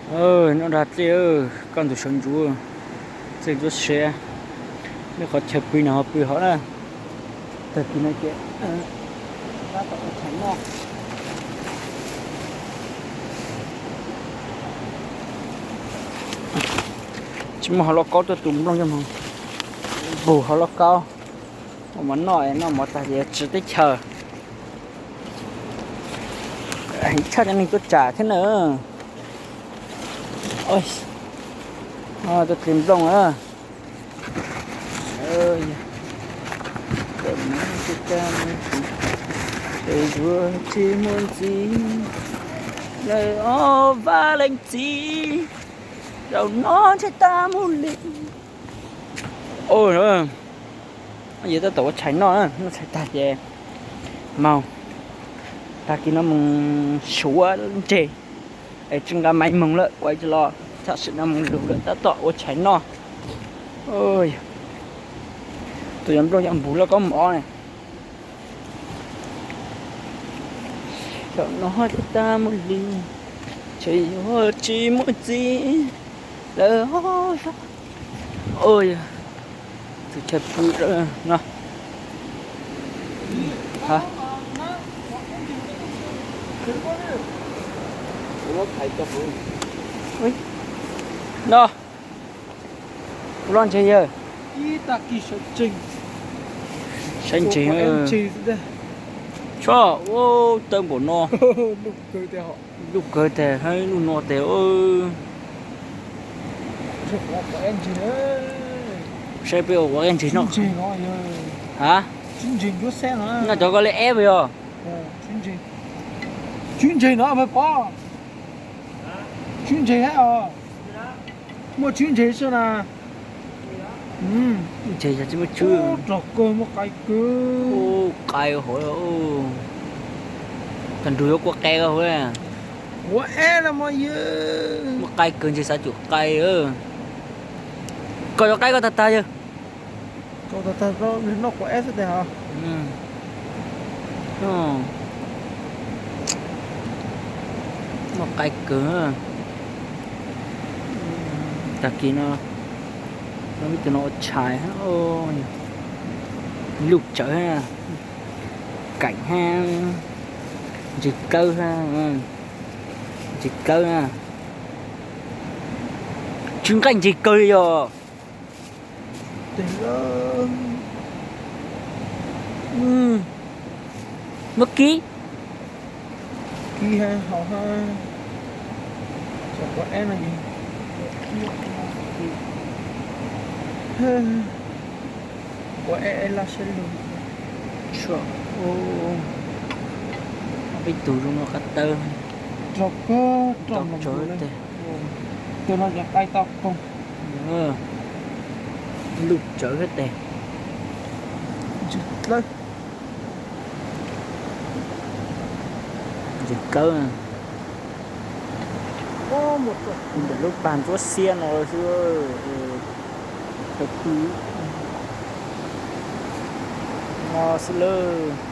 Noj dag dlej, koj ntug sawv ntsuav, dlej ntsuab siab, nej qhov chaw pw no ho pw hov na. Tag kis no ces tab tom ua tshais noj. Tsis muaj hauv lauj kaub tuaj tus nplooj coj mus npug hauv lauj kaub, ua mov noj, noj mov tag ces tso teb chaws. Heev tshaj cov neeg tuaj tsam thiab na. Tuaj dle nplooj na. Tsis muaj ntxiv, lawv ob vaj leej txiv, zaum no ntshe tag mus li. Yog tab tom ua tshais noj, noj tshais tag ces mus, tag kis no mus suav ntseg es tsis nqa maiv moog lawm, kuv tsis los, tam sim no mus lug lawm, tab tom ua tshais noj. Tus yuav nplooj yuav npug lauj kaub mov ne. Zaum no tsis tag mus li, ces yuav tsis muaj txiv lawm. Tus chaw pw no. No, ua loj ntseg yawg. Saib ntseg, tso, ua tawv npaum no. Luj kawg tas, luj no tas. Saib peb ua ua eb ntseg no. Ha, no cov koj li eb yog. Tswb ntseg no pov, tswb ntseg hab os. Muaj tswb ntseg xwb na. Ntseg yog tsis muaj tswb. Rog kawg, muaj qai kawg. Qai hauv, tag nrug yuav kua qe hauv. Kuv eb los mas yawg. Muaj qai kawg, ntseg xav cum qai. Koj yuav qai koj tag tag yawg. Koj tag tag, noj kuv eb xwb tes hos. Muaj qai kawg. Tag kis no, no ib tug no ua tshais, luj tsawv, kaim hab, ntseg kawg, ntseg kawg, tsw nqaij ntseg kawg li yog. Muab kib, kib hab haus hab, txog kuv eb no es, kuv eb eb laj sab lug. Peb tug zoo no qab tawb, rog kawg, rog ntawm tes, tus no ces qai tau koog, luj tsawv hab tes, ntseg dlawb, ntseg kawg. Ntawm lub pag ntsuab xiab no xwb, no xwb lawm.